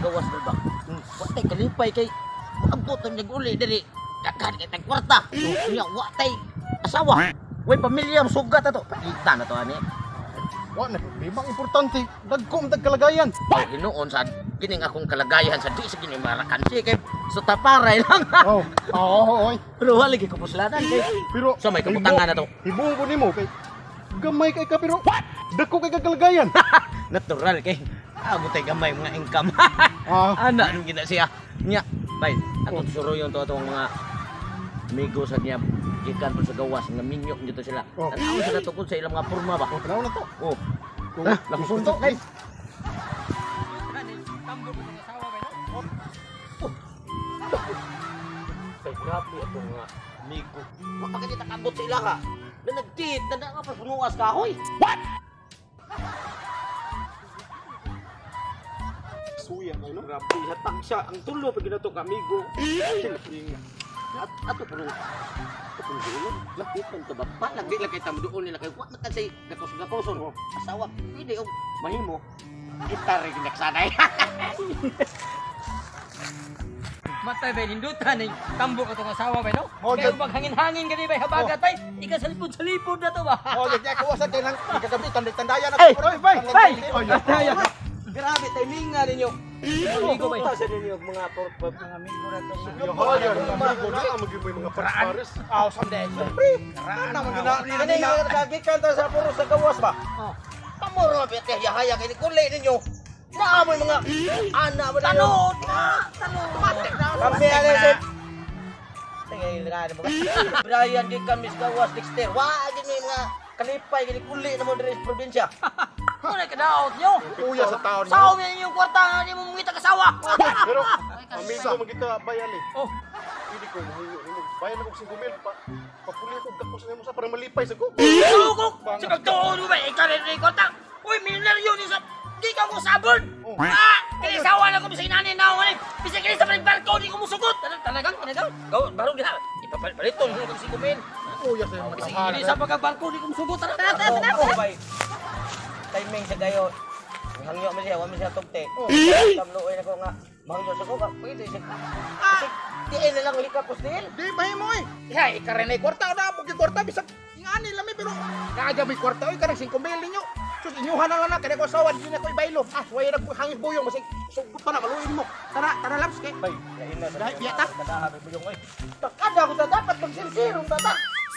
gawas dol ba. Wa tay kalipay kay moabot ang nag-uli diri. Daghan kay tag kwarta. Nya wa tay asawa. Way pamilya sugat ato. Palita na to ani. Wa na problema, ang importante dagko ang kalagayan. Aw hinuon sad kining akong kalagayan sa di sa kini marakansi kay sa taparay lang. Oh, oo, oy. Pero wala gyud kapuslanan kay Pero sa may kabutangan na to. Hibuon ko nimo kay gamay kay ka pero dagko kay kalagayan. Natural kay amo tay gamay mga income. Ah, Ana nung gina siya. Nya, bay, atong suruyon to atong mga amigo sa niya gikan po sa gawas nga minyo dito sila. Oh. Tanaw sila tungkol sa ilang mga porma ba. Oh, tanaw na to. Oh, Oh, ah, lakusuntok kay. Tambok ko itong asawa bay no? Kay grabe atong mga amigo. Wa pa kita kabot sa ilaha. Na nagtit na nga pa punuas kahoy. Suya kay no. Grabe hatag siya ang tulo pag ginato ka amigo. At ato pero ato pero lapitan to ba? Palag di lang kay tamduon nila kay wa man say gakos-gakoson. Asawa pwede og mahimo. Gitar rin ginaksanay. Matay bay nindutan ning tambok ko itong asawa bay no? Oh, Kaya maghangin-hangin gani bay habagat bay. Ika sa lipod na to ba? Oh, di ko usa kay nang kagabi tanday-tandayan Ay! ako. Oy, bay. Bay! Ay, Grabe timing nga ninyo. Amigo bay. Sa ninyo mga mga amigo na to. Amigo na ang maging mga pares. Aw, sunday. Siyempre, kana man gina. Kani nga kagikan ta sa puro sa gawas ba? Oh. Pamoro ba kay yahaya kay kulay ninyo. Naamoy mga ana mo na. Tanod na! Tanod! Kami ano sa Tingay nga mo. Brian di kami sa gawas Dexter. Wa gini mga kalipay gini kuli na mo diri sa probinsya. Muna kadaot nyo! Kuya sa taon. Sao mi inyong kwarta nga di mo mangita kasawa? Pero amigo man kita bayan eh. Oh, Pwede ko mahinyo nimo. Bayan ako 5 mil pa. Papuli ko gakos nimo sa para malipay sa ko. sugok! Sa pagtuon mo ba? Ikaw rin rin kwarta! Uy, milyonaryo ni sa... Di ka mo sabon! Oh. Ah! Kaya sawa na ko bisag inani na ako eh! Bisag kini sa barko, di ko musugot! Talagang, talagang! Gaw barong diha. Ipapaliton mo kag 5 mil. Kuya sa mga Bisag kini sa pagkabarko, di ko musugot! Tara, tara, tara! Ako, ako bay. Timing sa gayo. Hangyo man siya, wa man siya tugte. Tamluoy na ko nga. Mahangyo sa ko ka. Pwede siya. Kasi diin na lang hikapos diin. Di mahimo eh. Ya, ika rin ay kwarta na mo kwarta bisag ingani lami pero naadya may kwarta oy kanang 5 mil ninyo. Sus inyuhan na lang na kay ko asawa di na ko ibaylo. Ah, way naghangis buyong basig sugot pa na maluoy nimo. Tara, tara labs kay. Bay, lain na sa Lahi, biya ta. Kadaha may buyong oy. Takada ko ta dapat magsinsirong tata.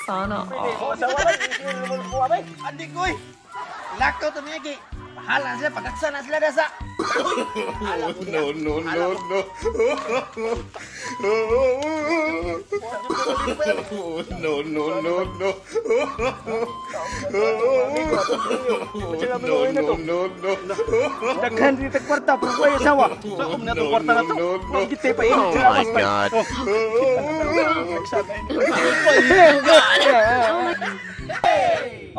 Sana Pwede ko asawa bay, sinsirong mo ko bay. Andi ko eh. Lakaw to niya kay. Bahala sila, pagaksa na sila dasa. No, no, no, no. No, no, no, no. No, no, no, no. Daghan dito kwarta, pero ko ay asawa. Sa um na tong kwarta na to. No, no, Huwag kita pa init sila. Oh my God.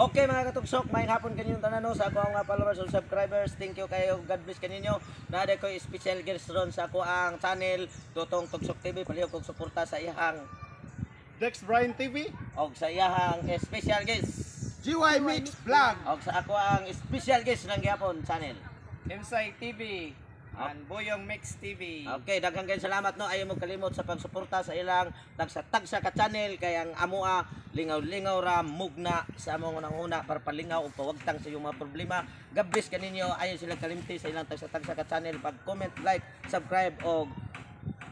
Okay mga katugsok, may hapon kaninyong tanan no, sa ako ang mga followers o subscribers. Thank you kayo. God bless kaninyo. Naa ko special guest ron sa ako ang channel Tutong Tugsok TV. Palihog kog suporta sa iyang Dex Brian TV, og sa iyang special guest. GY Mix Vlog. Og sa ako ang special guest ng gihapon channel. Imsay TV and Boyong Mix TV. Okay, daghang kayong salamat no. Ayaw mo kalimot sa pagsuporta sa ilang tagsa-tagsa ka channel kay ang amoa lingaw-lingaw ra mugna sa among unang-una para palingaw ug pawagtang sa iyong mga problema. God bless kaninyo. Ayaw sila kalimti sa ilang tagsa-tagsa ka channel pag comment, like, subscribe og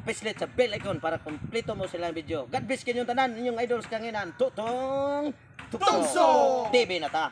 pislit sa bell icon para kompleto mo silang video. God bless kaninyong tanan, inyong idols kanginan. Tutong Tungso! TV na ta.